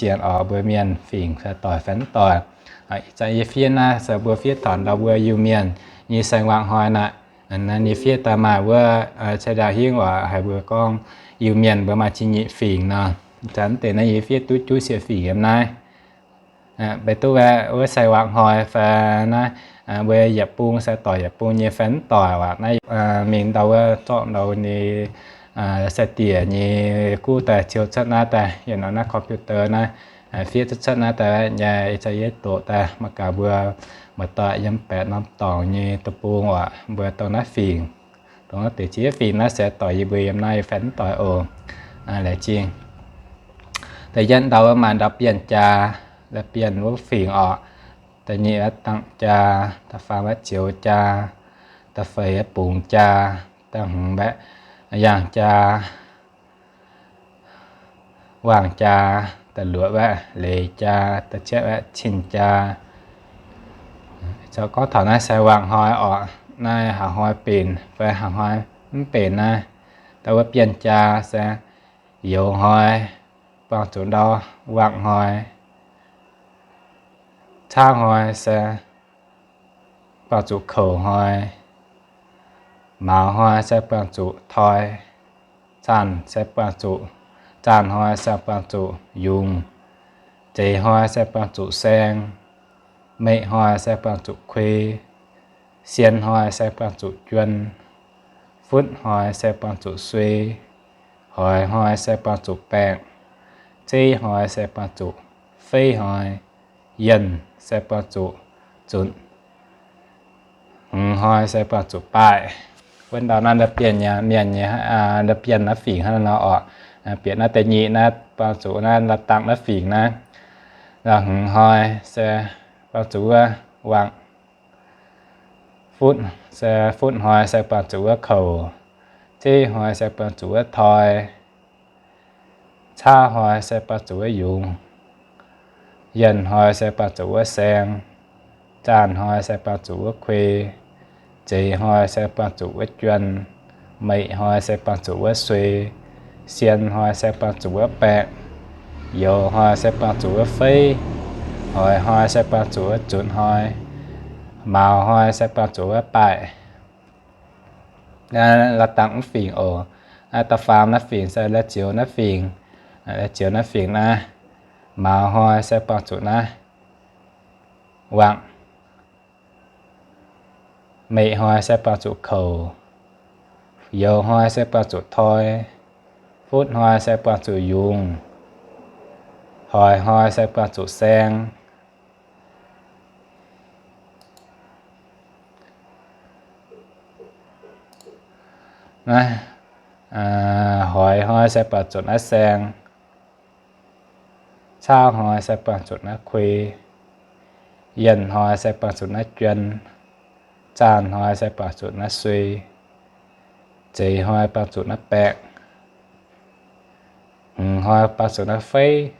sienx oc, mbuo mienh fingx doic fai mv doic. Ih zanc yie fiev naaiv se mbuo fiev taux ndau mbuo Iu-Mienh nyei sai wangc hnoi naaic. Yie fiev daaih maaih wuov cai ndau hingv oc, haiz mbuo gorngv Iu-Mienh mbuo maaih zingh nyeic fingx nor. Ih zanc mv deix naaiv yie fiev duqv juqv siec fingx yiem naaiv. Beiv duqv wuov sai wangc hnoi fai naaiv mbuo yietc bung sai doic yietc bung nyei fai mv doic oc. Naaiv mingh ndau wuov zorqv ndau nyei sai-diex nyei guv daaih ciou cuotv naaiv daaih, yietc norm naaiv computer naaiv fiev cuotv cuotv naaiv daaih nyei, ih zanc yie doqc daaih mangc gaax mbuo muoz-doic yiem baeqc norm dorngx nyei deic-bung oc, mbuo dongh naaiv fingx, dongh naaiv deix ziex fingx naaiv se doic yie mbuo yiem naaiv fai mv doic oc. Laengz zingh. Da'yietv ndau maaih ndau-bienh jaa, la'bienh wuov fingx oc. Da'nyeic dangh jaa, da'faam zioux jaa, da'feix bungx jaa, da'hmz yaangh jaa, wangh jaa, da'luoqc leiz jaa, da'cietv cin jaa. Zoux gorngv taux naaiv sai wangc hnoi oc, naaiv haaix hnoi benx fai haaix hnoi mv benx naaiv. Ndau wuov bienh jaa se youz hnoi buangh zuqc ndau wangc hnoi, caav hnoi se buangh zuqc koux hnoi, maux hnoi se buangh zuqc toi, zaanh se buangh zuqc, zaanh hnoi se buangh zuqc yungz, zeix hnoi se buangh zuqc saeng, meih hnoi se buangh zuqc kuei, sien hnoi se buangh zuqc juon, futv hnoi se buangh zuqc suei, hoix hnoi se buangh zuqc baengh, zeiv hnoi se buangh zuqc feiv hnoi, yienh se buangh zuqc zunc, hmz hnoi se buangh zuqc baaih. Wuov ndau naaiv ndau-bienh mienh nyei, ndau-bienh naaiv fingx hnangv nor oc. Bieqc naaiv da'nyeic naaiv buangh zuqc naaiv la'dangh naaiv fingx naaiv. Hmz hnoi se buangh zuqc wuov wangc, futv se, futv hnoi se buangh zuqc wuov koux, zeiv hnoi se buangh zuqc wuov toi, caav hnoi se buangh zuqc wuov yungz, yienh hnoi se buangh zuqc wuov saeng, zaanh hnoi se buangh zuqc wuov kuei, zeix hnoi se buangh zuqc wuov juon, meih hnoi se buangh zuqc wuov suei, sien hnoi se buangh zuqc wuov baengh, youz hnoi se buangh zuqc wuov feiv, hoix hnoi se buangh zuqc wuov zunc hnoi, maux hnoi se buangh zuqc wuov baaih. La'dangh wuov fingx oc. Da'faam naaiv fingx se la'zioux naaiv fingx. La'zioux naaiv fingx naaiv, maux hnoi se buangh zuqc naaiv wangc, meih hnoi se buangh zuqc koux, youz hnoi se buangh zuqc toi, futv hnoi se buangh zuqc yungz, hoix hnoi se buangh zuqc saeng. Naaiv hoix hnoi se buangh zuqc naaiv saeng, caav hnoi se buangh zuqc naaiv kuei, yienh hnoi se buangh zuqc naaiv juon, zaanh hnoi se buangh zuqc naaiv suei, zeix hnoi buangh zuqc naaiv baengh, hmz hnoi buangh zuqc naaiv feiv,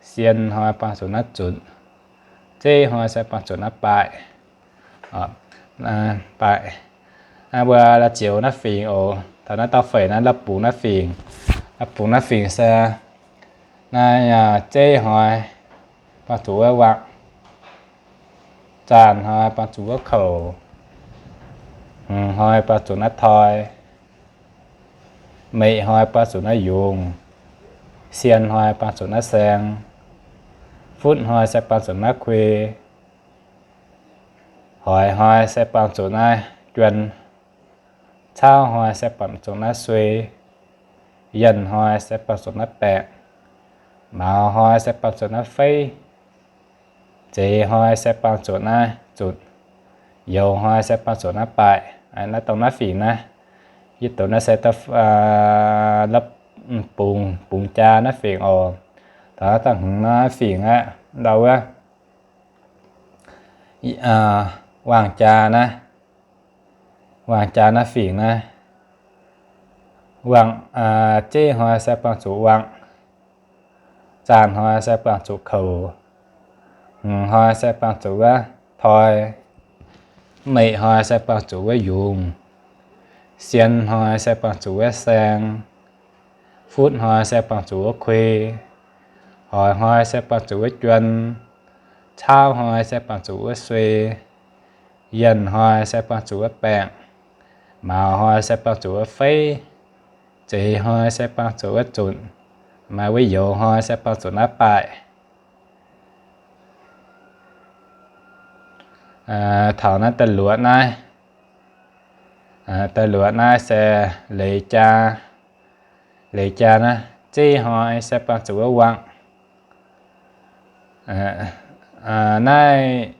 sien hnoi buangh zuqc naaiv zunc, zeiv hnoi se buangh zuqc naaiv baaih. Baaih. Mbuo la'zioux naaiv fingx oc. Taux naaiv dauh feix naaiv la'bungx naaiv fingx. La'bungx naaiv fingx se naaiv zeiv hnoi buangh zuqc wuov wangc, zaanh hnoi buangh zuqc wuov koux, hmz hnoi buangh zuqc naaiv toi, meih hnoi buangh zuqc naaiv yungz, sien hnoi buangh zuqc naaiv saeng, futv hnoi se buangh zuqc naaiv kuei, hoix hnoi se buangh zuqc naaiv juon, cauv hnoi se buangh zuqc naaiv suei, yienh hnoi se buangh zuqc naaiv baeqc, maux hnoi se buangh zuqc naaiv feiv, zeix hnoi se buangh zuqc naaiv zunc, youz hnoi se buangh zuqc naaiv baaih. Naaiv dongh naaiv fingx naaiv. Yie doqc naaiv se bungx, bungx jaa naaiv fingx oc. Taux naaiv dangh hmz naaiv fingx aqv, ndau wuov, wangh jaa naaiv, wangh jaa naaiv fingx naaiv, wangh, zeiv hnoi se buangh zuqc wangh, zaanh hnoi se buangh zuqc koux, hmz hnoi se buangh zuqc wuov toi, meih hnoi se buangh zuqc wuov yungz, sien hnoi se buangh zuqc wuov saeng, futv hnoi se buangh zuqc wuov kuei, Hoix hnoi se buangh zuqc wuov juon. Cauv hnoi se buangh zuqc wuov sui. Yienh hnoi se buangh zuqc wuov baengh. Maux hnoi se buangh zuqc wuov feiv. Zeix hnoi se buangh zuqc wuov zunc. Maaih wuov youz hnoi se buangh zuqc naaiv baaic. Taux naaiv da'luoqc naaiv, da'luoqc naaiv se leiz jaa. Leiz jaa naaiv zeiv hnoi se buangh zuqc wuov wangh. Naaiv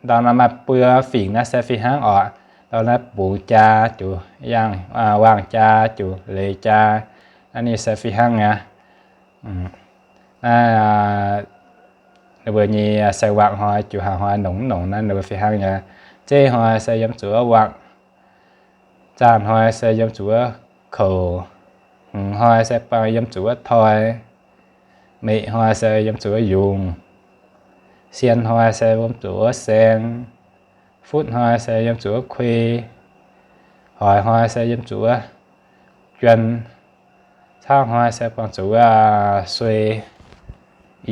ndau naaiv maaih buo fingx naaiv se fih hnangv oc. Ndau naaiv bungx jaa juqc yangh, wangh jaa juqc leiz jaa. Naaiv ninh se fih hnangv nyei. Naaiv ninh mbuo nyei sai wangh hnoi juqc haaix hnoi nongc nongc naaiv ninh mbuo fih hnangv nyei. Zeiv hnoi se yiem zuqc wuov wangh. Zaanh hnoi se yiem zuqc wuov kouc. Hmz hnoi se buangh yiem zuqc wuov toi. Meqc hnoi se yiem zuqc wuov yungz. Sien hnoi se yiem zuqc wuov saeng. Futv hnoi se yiem zuqc wuov kuei. Hoix hnoi se yiem zuqc wuov juon. Cauv hnoi se buangh zuqc wuov sui.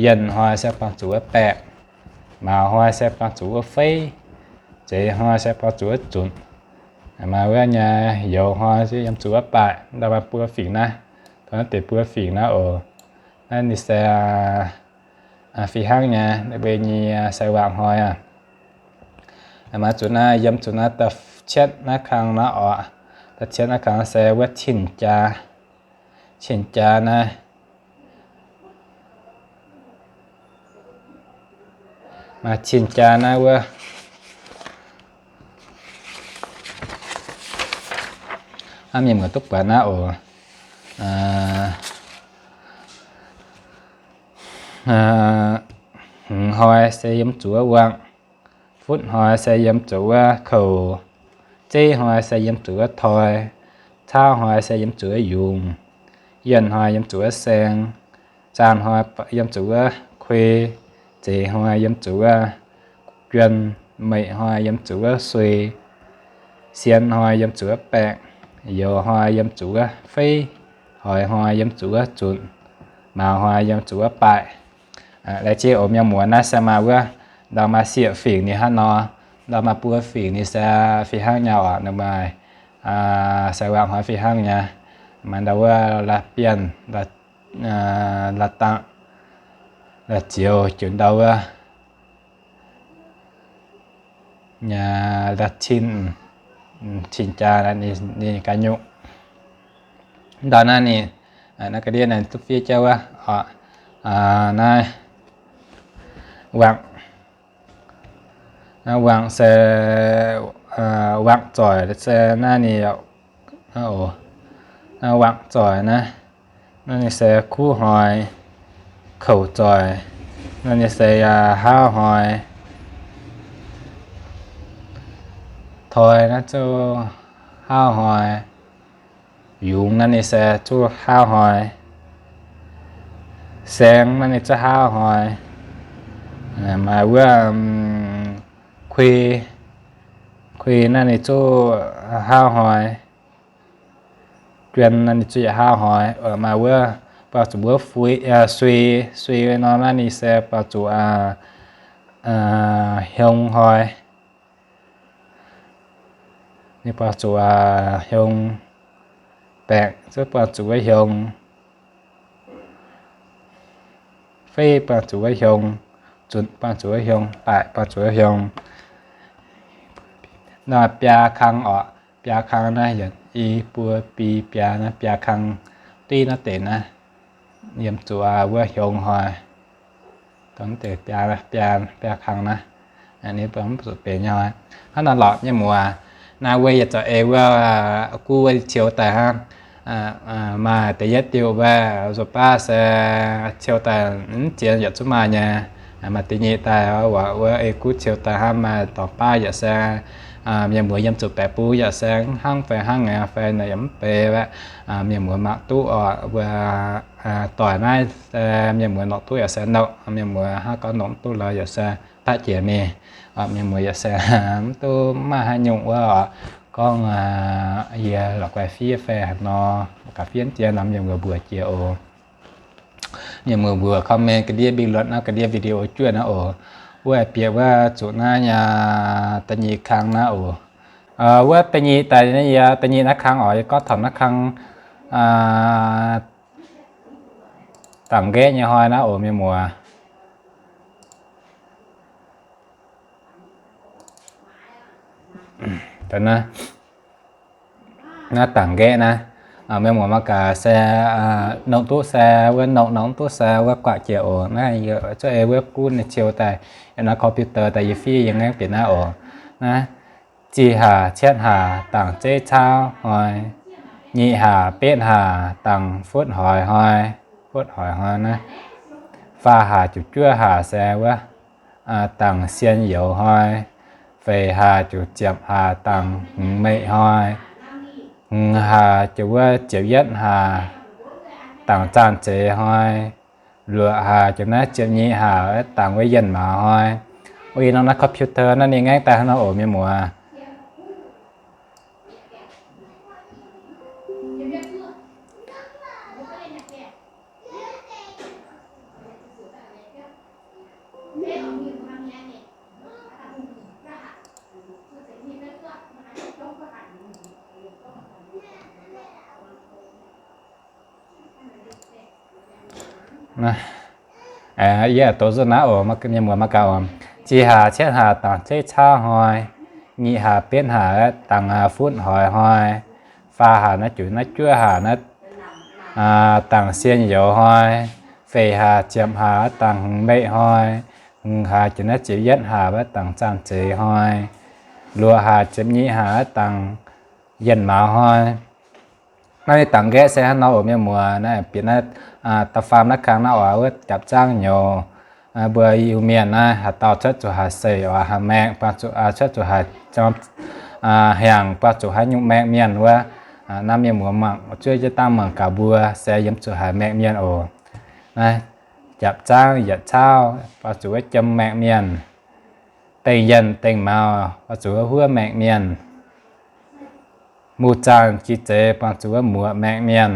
Yienh hnoi se buangh zuqc wuov baeqc. Maux hnoi se buangh zuqc wuov feiv. Zeix hnoi se buangh zuqc wuov zunc. Maaih wuov nyei youz hnoi se yiem zuqc wuov baaic. Ndau maaih buo fingx naaiv. Taux naaiv deix buo fingx naaiv oc. Naaiv ninh se fih hnangv nyei, ninh mbuo nyei sai wangh hnoi aqv. Maaih zuqc naaiv yiem zuqc naaiv da'cietv naaiv kang naaiv oc. Da'cietv naaiv kang se wuov cin-jaa. Cin-jaa naaiv, maaih cin-jaa naaiv wuov. Hnamv mienh muoz duqv buatc naaiv oc. Hmz hnoi se yiem zuqc wuov wangh. Futv hnoi se yiem zuqc wuov kouc. Zeiv hnoi se yiem zuqc wuov toi. Cauv hnoi se yiem zuqc wuov yungz. Yienh hnoi yiem zuqc wuov saeng. Zaanh hnoi yiem zuqc wuov kuei. Zeix hnoi yiem zuqc wuov juon. Meqc hnoi yiem zuqc wuov sui. Sien hnoi yiem zuqc wuov baeqc. Youz hnoi yiem zuqc wuov feiv. Hoix hnoi yiem zuqc wuov zunc. Maux hnoi yiem zuqc wuov baaic. Laengz zingh oc mienh muoz, naaiv se maaih wuov, ndau maaih sieqv fingx ninh hnangv nor, ndau maaih buo fingx ninh se fih hnangv nyei oc. Ninh maaih sai wangh hnoi fih hnangv nyei. Maaih ndau wuov la'bienh, la'dangh, la'zioux, jiu ndau wuov nyei la'cin, cin-jaa ninh ga'nyungc. Ndau naaiv ninh, naaiv ga'ndiev naaiv duqv fiev jauv wuov, naaiv wangc, naaiv wangc se, wangc zoic se naaiv ninh, naaiv wangc zoic naaiv, naaiv ninh se kuv hnoi. Kouc zoic, naaiv ninh se hlauv hnoi. Toi naaiv zuqc hlauv hnoi. Yungz naaiv ninh se zuqc hlauv hnoi. Saeng naaiv ninh zuqc hlauv hnoi. Maaih wuov kuei, kuei naaiv ninh zuqc hlauv hnoi. Juon naaiv ninh zuqc yaac hlauv hnoi. Maaih wuov buangh zuqc wuov sui, sui nor naaiv ninh se buangh zuqc hiong hnoi. Ninh buangh zuqc hiong. Baengc zuqc buangh zuqc wuov hiong. Feiv buangh zuqc wuov hiong. Zunc buangh zuqc wuov hiong. Baaic buangh zuqc wuov hiong. Naaiv biaa kang oc. Biaa kang naaiv yietc, i, buo, bi, biaa naaiv biaa kang. Duqv naaiv deix naaiv yiem zuqc wuov hiong hnoi. Dongh deix biaa, biaa, biaa kang naaiv, ninh mv zuqc benx nyei hnoi. Hnangv naaiv lorqc mienh muoz, naaiv wuov yietc zaux ei wuov guv wuov ciou daaih hnangv. Maaih da'yietv diuh wuov nzuqc baav se ciou daaih mv zien yaac zungv maaih nyei. Maaih da'nyeic daaih wuov ei guv ciou daaih hnangv, maaih dorngx baav yaac se mienh muoz yiem zuqc baeqc bung yaac se hnangv fai hnangv nyei fai naaiv yaac mv benx wuov. Mienh muoz mangc duqv oc, wuov doic naaiv se mienh muoz nongc duqv yaac se nongc, mienh muoz hnangv gorngv nongc mv duqv lorz yaac se da'jiex mingh. Mienh muoz yaac se mv duqv maaih haaix nyungc wuov oc. Gorngv yie la'guaih fiev fai haaix nor, gaax fiev jiex nor mienh muoz mbuox jiex oc. Mienh muoz mbuo comment ga'ndiev bình luận naaiv ga'ndiev video juov naaiv oc. Wuov bieqc wuov zuqc naaiv nyei da'nyeic kang naaiv oc. Wuov da'nyeic daaih, yie da'nyeic naaiv kang oc, yie gorngv taux naaiv kang dangc nqaeqv nyei hnoi naaiv oc mienh muoz. Naaiv dangc nqaeqv naaiv, mienh muoz mangc gaax se nongh duqv se wuov nongh, nongh duqv se wuov guatc jiex oc. Naaiv cuotv ei wuov gunv nyei ciou daaih, yiem naaiv computer daaih yie fiev yie ngaengv bieqc naaiv oc. Naaiv zih hlaax cietv hlaax dangc zeiv caauv hnoi, nyic hlaax betv hlaax dangc futv hoix hnoi, futv hoix hnoi naaiv, faah hlaax ziepc juov hlaax se wuov dangc sien youz hnoi, feix hlaax ziepc ziepc hlaax dangc hmz meih hnoi, hmz hlaax ziepc wuov ziepc yietv hlaax dangc zaanh zeix hnoi, luoqc hlaax ziepc naaiv ziepc nyeic hlaax dangc wuov yienh mauz hnoi. Wuov i norm naaiv computer naaiv ninh ngaengv daaih hnangv nor oc mienh muoz. Yie doz zuqc naaiv oc, mienh muoz mangc gaax oc. Zih hlaax cietv hlaax dangc zeiv caauv hnoi, nyic hlaax betv hlaax dangc futv hoix hnoi, faah hlaax naaiv ziepc naaiv juov hlaax naaiv dangc sien youz hnoi, feix hlaax ziepc hlaax dangc hmz meih hnoi, hmz hlaax ziepc naaiv ziepc yietv hlaax wuov dangc zaanh zeix hnoi, luoqc hlaax ziepc nyeic hlaax wuov dangc yienh mauz hnoi. Naaiv ninh dangc nqaeqv se hnangv nor oc mienh muoz. Naaiv bieqc naaiv da'faam naaiv kang naaiv oc, wuov jaapc zaangv nyouz. Mbuo Iu-Mienh naaiv haaix dauh cuotv zuqc haaix seix oc, haaix maengh buangh zuqc, cuotv zuqc haaix hnyangx buangh zuqc haaix nyungc maengh mienh wuov, naaiv mienh muoz mangc zuov jienv dangh mangc gaax mbuo se yiem zuqc haaix maengh mienh oc. Naaiv jaapc zaangv yietc caauv buangh zuqc wuov jiem maengh mienh. Dengh yienh dengh mauz buangh zuqc wuov huov maengh mienh. Muz zaanh gi zeix buangh zuqc wuov muoqc maengh mienh.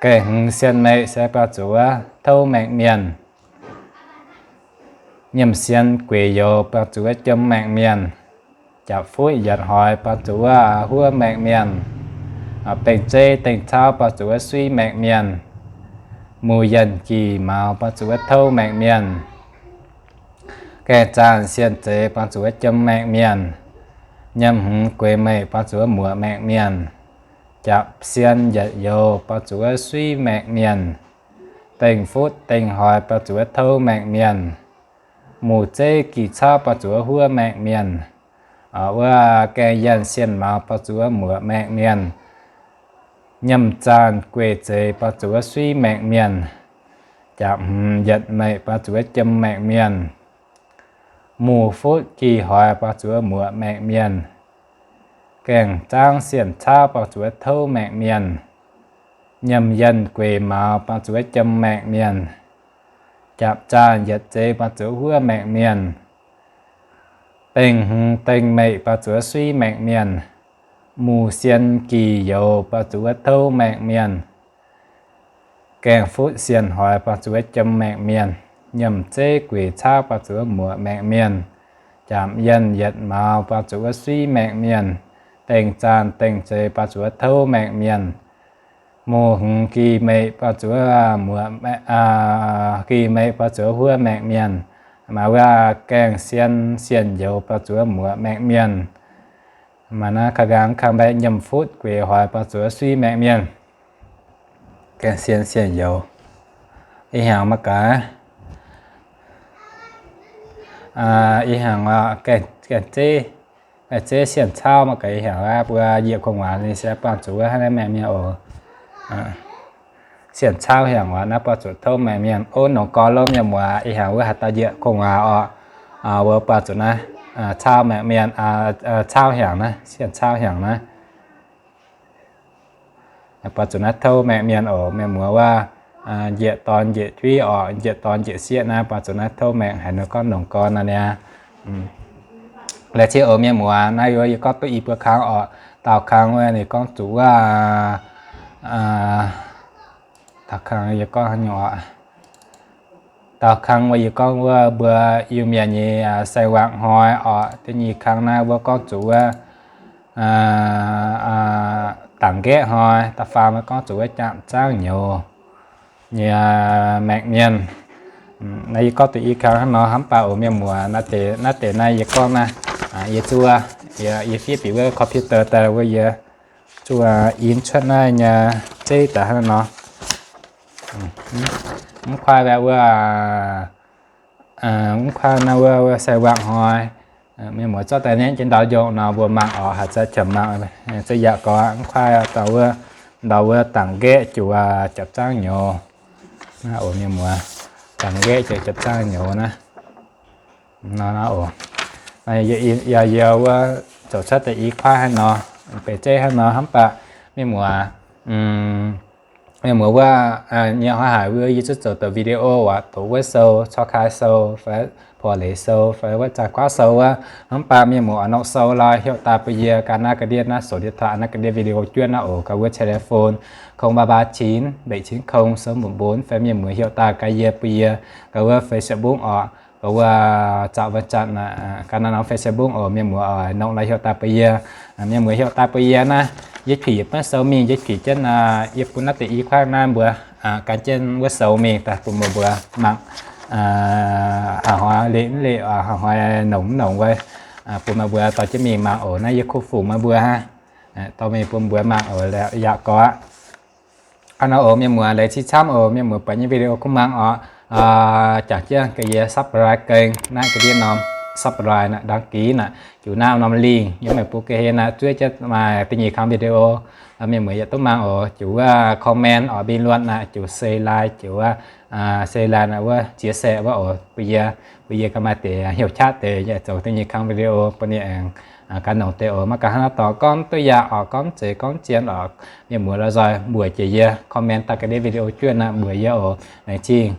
Gaengh hmz sien meih se buangh zuqc wuov touv maengh mienh. Nyiemh sien gueic youz buangh zuqc wuov jiem maengh mienh. Jaapc futv yietc hoix buangh zuqc wuov huov maengh mienh. Bengh zeiv dengh caauv buangh zuqc wuov suiv maengh mienh. Muz yienh gih mauz buangh zuqc wuov touv maengh mienh. Gaengh zaanh sien zeix buangh zuqc wuov jiem maengh mienh. Nyiemh hmz gueix meic buangx zuqc wuov muoqc maengh mienh. Japc sien yietc youz buangx zuqc wuov suiv maengh mienh. Dengh futv dengh hoix buangx zuqc wuov touv maengh mienh. Muc zeiv gih caauv buangx zuqc wuov huov maengh mienh. Wuov gaengh yienh sienh maux buangx zuqc wuov muoqc maengh mienh. Nyiemh zaanh gueic zeix buangx zuqc wuov suiv maengh mienh. Japc hmz yietc meic buangx zuqc wuov jiem maengh mienh. Muc futv gih hoix buangx zuqc wuov muoqc maengh mienh. Gaengh zaangv sienh caauv buangx zuqc wuov touv maengh mienh. Nyiemh yienh gueic maux buangx zuqc wuov jiem maengh mienh. Japc zaanh yietc zeix buangx zuqc wuov huov maengh mienh. Dengh hmz dengh meic buangx zuqc wuov suiv maengh mienh. Muc sien gih youz buangx zuqc wuov touv maengh mienh. Gaengh futv sienh hoix buangx zuqc wuov jiem maengh mienh. Nyiemh zeiv gueic caauv buangx zuqc wuov muoqc maengh mienh. Japc yienh yietc maux buangx zuqc wuov suiv maengh mienh. Dengh zaanh dengh zeix buangx zuqc wuov touv maengh mienh. Muc hmz gih meic buangx zuqc wuov muoqc, gih meic buangx zuqc wuov huov maengh mienh. Maaih wuov gaengh sien sienh youz buangx zuqc wuov muoqc maengh mienh. Maaih naaiv ka'nqaang ka'nqaang mbaeqc nyiemh futv gueic hoix buangx zuqc wuov suiv maengh mienh. Gaengh sien sienh youz. Ih hnyangx mangc gaax, ih hnyangx gaengh zeiv, gaengh zeiv sienh caauv mangc gaax. Ih hnyangx mbuo njiec gu'nguaaz ninh se buangh zuqc wuov hnangv naaiv maengh mienh oc. Sienh caauv hnyangx oc, naaiv buangh zuqc touv maengh mienh. Ov, nongx gorx lomv nyei muoz, ih hnyangx wuov haaix dauh njiec gu'nguaaz oc, wuov buangh zuqc naaiv caauv maengh mienh, caauv hnyangx naaiv, sienh caauv hnyangx naaiv. Buangh zuqc naaiv touv maengh mienh oc. Mienh muoz wuov, njiec dorn njiec juiv oc, njiec dorn njiec sieqv naaiv buangh zuqc naaiv touv maengh, haaix nor gorngv nongx gorx naaiv niaa. Laengz zingh oc mienh muoz, naaiv yie gorngv duqv i buo kang oc. Daauh kang wuov ninh gorngv zuqc wuov, Dauh kang yie gorngv haaix nyungc oc? Dauh kang wuov yie gorngv wuov mbuo Iu-Mienh nyei sai wangc hnoi oc. Da'nyeic kang naaiv wuov gorngv zuqc wuov dangc nqaeqv hnoi. Da'faam wuov gorngv zuqc wuov jaapc zaangv nyouz nyei maengc mienh. Naaiv yie gorngv deix i kang hnangv nor, hnamv baac oc mienh muoz, naaiv deix naaiv yie gorngv naaiv, yie zuov, yie fiev bieqc wuov computer daaih wuov yie zuov in cuotv naaiv nyei zeiv daaih hnangv nor. Mv kuaaiv wuov, mv kuaaiv naaiv wuov sai wangc hnoi, mienh muoz zorqv daaih nyanc jienv ndau njongh nor mbuo mangc oc, haih za'qv mangc, za'qv yaac gorngv mv kuaaiv ndau wuov, ndau wuov dangc nqaeqv juqc jaapc zaangv nyouz. Naaiv oc mienh muoz, dangc nqaeqv juqc jaapc zaangv nyouz naaiv. Nor oc, yie wuov zoux cuotv deix i kuaaiv hnangv nor, beix zeiv hnangv nor, hnamv baac mienh muoz, mienh muoz wuov, nyei hnoi haic wuov yie zuqc zoux deix video aac, doqc wuov sou, corc kai sou fai porv leiz sou fai wuov zaah guaav sou wuov, hnamv baac mienh muoz oix nongc sou lorz heuc daaih bun yie ga'naaiv ga'ndiev naaiv, sổ điện thoại naaiv ga'ndiev video juov naaiv oc, ga'wuov telephone không ba ba chín bảy chín không sáu một bốn, fai mienh muoz heuc daaih ga'yie bun yie ga'wuov Facebook oc, ga'wuov zaux wuov zanc ga'naaiv norm Facebook oc, mienh muoz oix nongc lorz heuc daaih bun yie. Mienh muoz heuc daaih bun yie naaiv, yie pic yietc buonv sou mingh, yie pic jienv, yie bun naaiv deix i kuaaiv naaiv mbuo gan jienv wuov sou mingh daaih bun meih mbuo mangc, haaix hnoi leih mv leih, haaix hnoi nongc mv nongc wuov, bun meih mbuo dorh jienv mingh mangc oc. Naaiv yie kuv fungc meih mbuo hnangv, dorh mingh bun mbuo mangc oc, yaac gorx aqv. Hnangv nor oc mienh muoz, laengz zingh camv oc mienh muoz buatc nyei video kuv mangc oc. Jangx jienv ga'yie subscribe kênh naaiv ga'ndiev norm, subscribe naaiv, đăng ký naaiv, juqc naaiv norm link yiem meih bung ga'hlen naaiv zuov jienv maaih da'nyeic kang video, mienh muoz yietc duqv mangc oc. Juqc wuov comment oc, bình luận naaiv, juqc share like, juqc wuov share like naaiv wuov chia sẻ wuov oc, bun yie, bun yie ganh maaih deix hnyouv qaqv deix yaac zoux da'nyeic kang video bun ninh aengx ganh nongc deix oc. Maiv gaax hnangv naaiv dorngx gorngv duqv yaac oc, gorngv zeiz gorngv zien oc, mienh muoz lorz nzoih mbuox jiex yie, comment daaih ga'ndiev video juov naaiv mbuox yie oc. Laengz zingh.